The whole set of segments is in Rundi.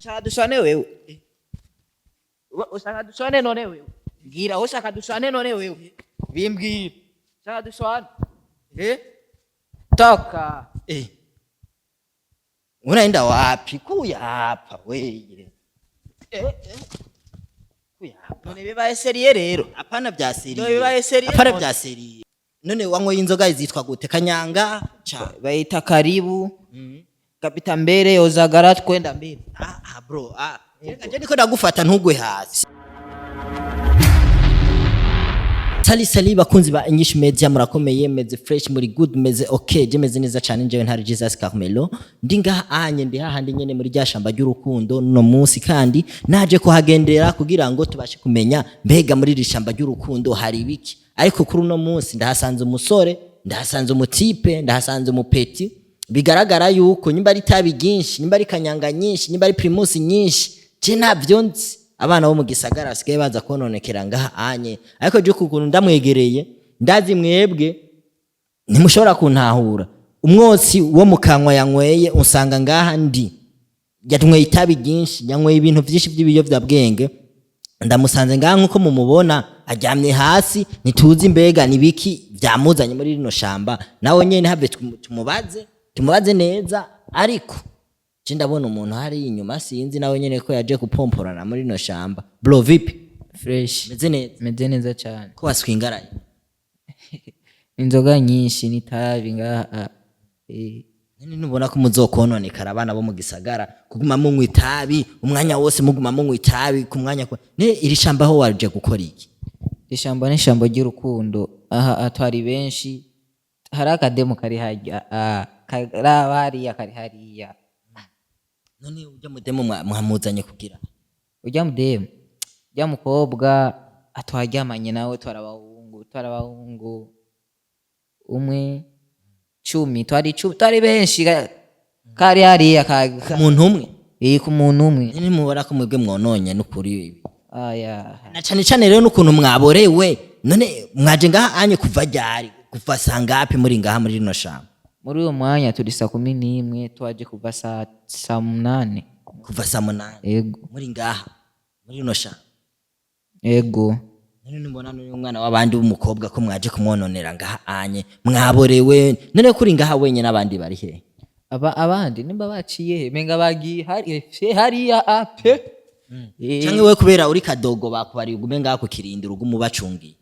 Ushaka dushwane wewe? Ushaka dushwane none wewe? Mbwira, ushaka dushwane none wewe? Bimbwira, ushaka dushwane? Eh, toka. Eh. Unaenda wapi? Kuya hapa weye. Eh, eh. Kuya hapa. None bibaye sérieux rero? Hapana bya sérieux. None bibaye sérieux Hapana none? bya sérieux. None wanyweye inzoga zitwa gute? Kanyanga cha. Bayita karibu kapita mbele ozagara kwenda mbele. Ah, ah bro, ah. Je niko ndagufata ntugwe hasi. Sali sali bakunzi ba English Media, murakomeye, meze fresh, muri good, meze okay? Je meze neza cyane. Njyewe ntari Jesus Carmelo, ndi ngaha anye, ndi hahandi nyene muri rya shamba ry'urukundo. No munsi kandi naje kuhagendera kugira ngo tubashe kumenya mbega muri iri shamba ry'urukundo hari ibiki. Ariko kuri uno munsi ndahasanze umusore, ndahasanze umutipe, ndahasanze umupeti. Bigaragara yuko nyimba ari itabi ryinshi, nyimba ari kanyanga nyinshi, nyimba ari Primus nyinshi, je ntabyo nzi. Abana bo mu gisagara basigaye baza kononekera ngaha anye. Ariko je ukuntu ndamwegereye, ndazi mwebwe ntimushobora kuntahura. Umwotsi wo mu kanwa yanyweye usanga ngaha ndi. Yanyweye itabi ryinshi, yanyweye ibintu byinshi by'ibiyobyabwenge. Ndamusanze ngaha nk'uko mumubona aryamye hasi. Ntituzi mbega nibiki byamuzanye muri rino shamba. Nawe nyene have tumubaze neza. Ariko je ndabona umuntu hari inyuma, sinzi nawe nyene ko yaje kupomporana muri rino shamba. Bro, vipi? Fresh. Meze neza? Meze neza cyane. Ko waswingaraye? Inzoga nyinshi n'itabi ngaha. Eh. None ntubona ko muzokononekara, abana bo mu gisagara, kuguma munywa itabi umwanya wose, muguma munywa itabi ku mwanya ne iri shamba aho waje gukora iki? Ishamba ni ishambo ry'urukundo. Aha twari benshi, hari akademu kari harya, ah, karaba hariya, kari hariya. None ujya mudemu mwamuzanye kugira? Ujya mudemu, ujya mukobwa atwaryamanye nawe, twarabahungu umwe cumi, twari 10, twari benshi, kari hariya Umuntu umwe? Eh, ku muntu umwe. None mubona ko mwebwe mwononye n'ukuri? Aya. Na cane cane rero n'ukuntu mwaborewe. None mwaje ngaha anye kuva ryari? Kuva sangapi muri ngaha muri rino shamba? Muri uwo mwanya turi saa 11, twaje kuva saa 8. Kuva saa 8? Ego. Muri ngaha muri rino shamba? Ego. None nimbona n'uyu mwana w'abandi w'umukobwa ko mwaje kumwononera ngaha anye mwaborewe, none kuri ngaha wenyine abandi bari hehe? Aba abandi nimba baciye he, menga bagiye hariya ape. Eh. Canke we kubera uri kadogo bakubariye ugume ngaha ku kirindiro, ugume ubacungiye?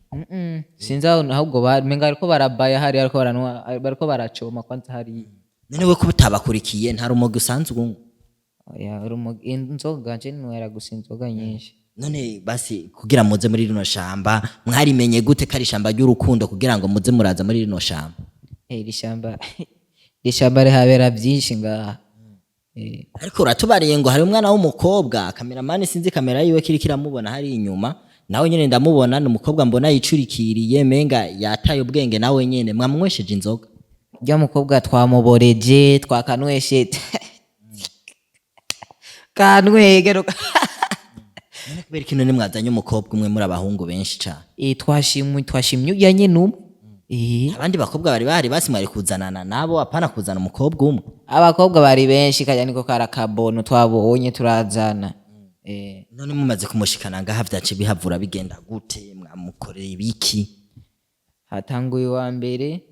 Sinzi aho ahubwo menga bariko barabaya hariya, bariko baranwa, bariko baracoma kwanza hariya. None we ko utabakurikiye, nta rumogi usanzwe unywa? Oya, urumogi, inzoga nje nwera gusa inzoga nyinshi. None basi kugira muze muri rino shamba, mwarimenye gute ko ari ishamba ry'urukundo kugira ngo muze muraza muri rino shamba? Eh, iri shamba rihabera byinshi ngaha. Eh. Ariko uratubariye ngo hari umwana w'umukobwa. Kameramani, sinzi kamera yiwe kiriko iramubona hari inyuma. Nawe nyene ndamubona, ni umukobwa mbona yicurikiriye, menga yataye ubwenge. Nawe nyene mwamunywesheje inzoga? Rya mukobwa twamuboreje, twakanweshe kanwege. None kubera ikintu nimwazanye umukobwa umwe muri abahungu benshi cane? Eh, twashimye urya nyene umwe. Eh. Abandi bakobwa bari bahari, basi mwari kuzanana nabo, apana kuzana umukobwa umwe. Abakobwa bari benshi, kajya niko karakabono twabonye turazana. Eh. None mumaze kumushikana ngaha vyace bihavura bigenda gute? Mwamukoreye ibiki? Hatanguye uwa mbere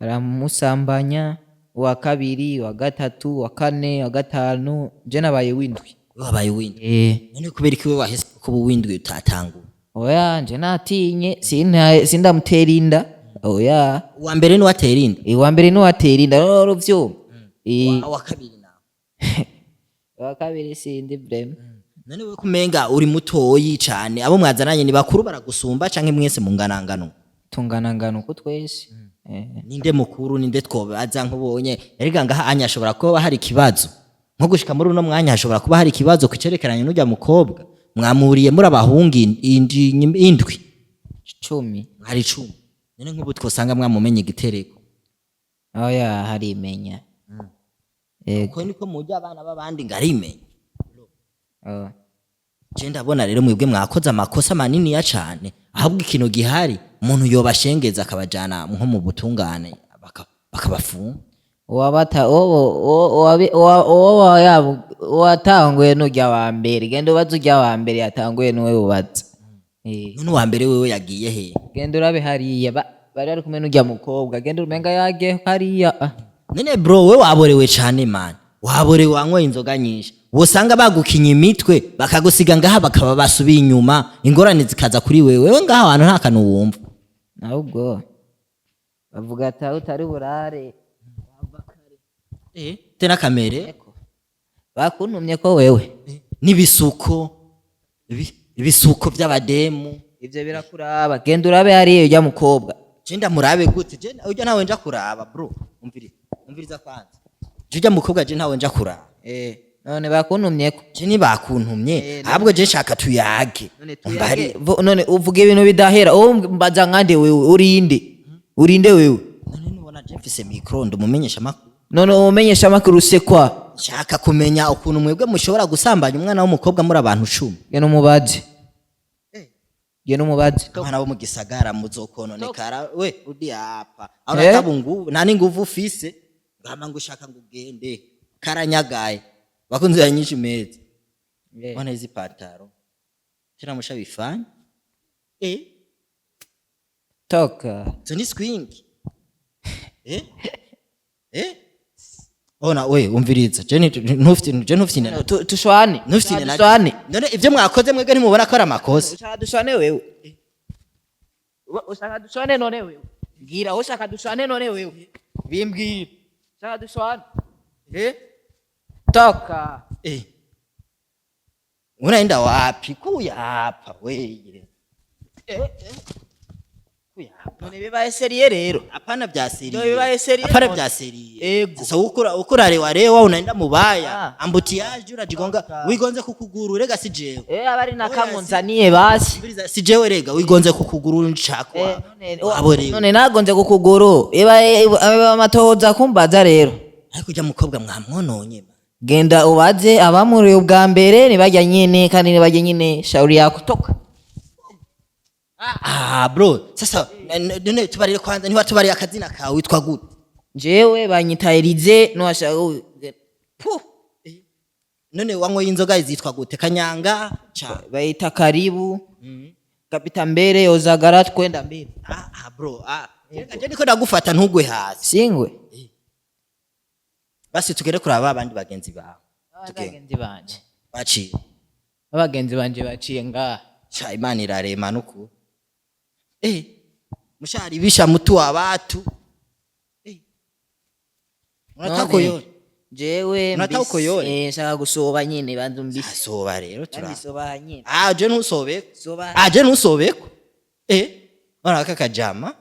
aramusambanya, uwa kabiri, uwa gatatu, uwa kane, uwa gatanu, je nabaye w'indwi. Wabaye windwi? Eh. None kubera iki we wahise kuba uwindwi utatanguye? Oya, nje natinye, sindamutera inda, oya. Uwa mbere ni watera inda? Eh, uwa mbere niwatera inda rero vyuma. Eh. Uwa kabiri nawe? Uwa kabiri sindi vraiment. None we kumenga uri mutoyi cane, abo mwazananye ni bakuru baragusumba canke mwese munganangano? Tunganangana uko twese. Eh. Ninde mukuru? Ninde twobaza? Nk'ubonye erega ngaha anya hashobora kuba hari ikibazo, nko gushika muri uno mwanya hashobora kuba hari ikibazo kucerekeranye n'urya mukobwa. Mwamuriye muri abahungu indwi? 10. Mwari 10. None nk'ubu twosanga mwamumenye igitereko? Oya, harimenya. Yego. Uko niko mujya abana b'abandi ngo arimenya? Oh. Je ndabona rero mwebwe mwakoze amakosa maniniya cane. Ahubwo ikintu gihari, umuntu yobashengeza akabajana nko mu butungane, bakabafunga. Uwabata uwo watanguye n'urya wa mbere. Genda ubaze urya wa mbere yatanguye, niwe ubaza. None uwa mbere wewe yagiye he? Genda urabe hariya, bari bari kumwe n'urya mukobwa. Genda, umenga yagiye hariya, ah. None bro, we waborewe cane man, waborewe, wanyweye inzoga nyinshi. Wosanga bagukinya imitwe, bakagusiga ngaha, bakaba basubiye inyuma, ingorane zikaza kuri wewe. Wewe ngaha hantu nta kantu wumva. Ahubwo bavuga ati aho utari burare. Tena kamere. Bakuntumye ko wewe. N'ibisuko, ibisuko by'abademu. Ivyo birakuraba, genda urabe hariya urya mukobwa. Je ndamurabe gute? Je ujya ntawe nja kuraba bro. Umviriza, umviriza kwanza. Je ujya mukobwa, je ntawe nja kuraba. None bakuntumye ko? Je ntibakuntumye. Ahubwo je nshaka tuyage. None Umbari. tuyage, none uvuga ibintu bidahera. Wowe mbaza nkande, wewe urinde, urinde wewe? None nubona je mfise micro, ndumumenyesha amakuru. None umenyesha amakuru se kwa? Nshaka kumenya ukuntu mwebwe mushobora gusambanya umwana w'umukobwa muri abantu 10. Genda umubaze, genda umubaze. Abana bo mu gisagara muzokononekara. We udi hapa aho, nguvu nta n'inguvu ufise, ngama ngo ushaka ngo ugende karanyagaye. Bakunzi ya Nyinshi meza, bona hizi pataro tena mushabifanya. Toka. Zo ni swing. Ona we, umviriza, je ntufite, je ntufite Tushwane. Ntufite na Dushwane. None ivyo mwakoze mwebwe ntimubona ko ari amakosa? Ushaka dushwane wewe? Ushaka dushwane none wewe? Mbwira, ushaka dushwane none wewe? Bimbwira, ushaka dushwane? Toka. Unaenda wapi? Kuya hapa weye. Kuya hapa. None bibaye sérieux rero? Hapana vya sérieux. Ndio bibaye sérieux Hapana none. vya sérieux. Ego. Sasa ukura ukura rewa unaenda mubaya. Embouteillage, urajigonga, wigonze kukuguru rega, si jewe. Abari na Oya, kamwe nzaniye basi. Umviriza, si jewe rega, wigonze kukuguru nshako. None Waborewe. None nagonze kukuguru, iba amatohoza kumbaza rero. Ariko ujya mukobwa mwamwononye. Genda ubaze abamuriye ubwa mbere, nibajya nyene kandi nibajya nyene. Shauri yako, toka. Ah bro, sasa none tubarire kwanza, niba tubariye akazina kawe, witwa gute? Jewe banyita Elize, nuwashaka. Puh. None wanyweye inzoga zitwa gute? Kanyanga cha? Bayita karibu kapita mbere ozagara twenda mbere. Ah, ah bro, ah. Je niko ndagufata, ntugwe hasi. Singwe. Basi tugere kuraba abandi bagenzi bawe. Tugende. Abagenzi banje? Baciye. Abagenzi banje baciye ngaha. Cha, Imana irarema nuku. Musharibisha mtu wa watu. Unataka None, koyore? Jewe Unataka ukoyore? Nshaka gusoba nyene, banza umbise. Soba rero tura. Kandi soba nyene. Ah, je ntusobeko. Soba. Ah, je ntusobeko. Ona aka kajama.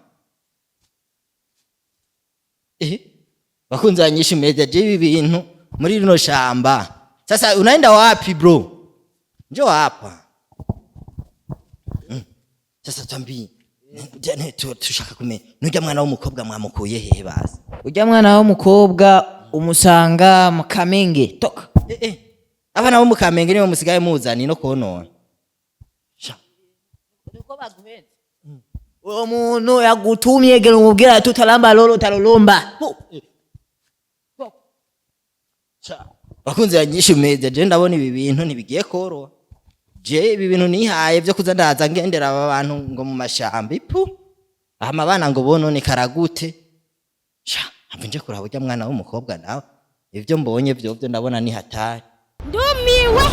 Bakunzi ba Nyinshi Media, je ibi bintu muri rino shamba. Sasa unaenda wapi bro? Njoo hapa. Sasa twambie. Tushaka kumenya. Nujya mwana w'umukobwa mwamukuye hehe basi? Ujya mwana w'umukobwa umusanga mu Kamenge, toka. Abana bo mu Kamenge nibo musigaye muzani no konona. Sha. Uwo muntu yagutumye, gera umubwira tutalamba lolo talolomba. Sha. Bakunzi ba Nyinshi Media, je ndabona ibi bintu ntibigiye koroha. Je ibi bintu nihaye byo kuza ndaza ngendera aba bantu ngo mu mashamba ipu. Hama abana ngo bonone karagute. Sha, hamve nje kuraba urya mwana w'umukobwa nawe. Ivyo mbonye vyo ndabona ni hatari. Ndumiwe.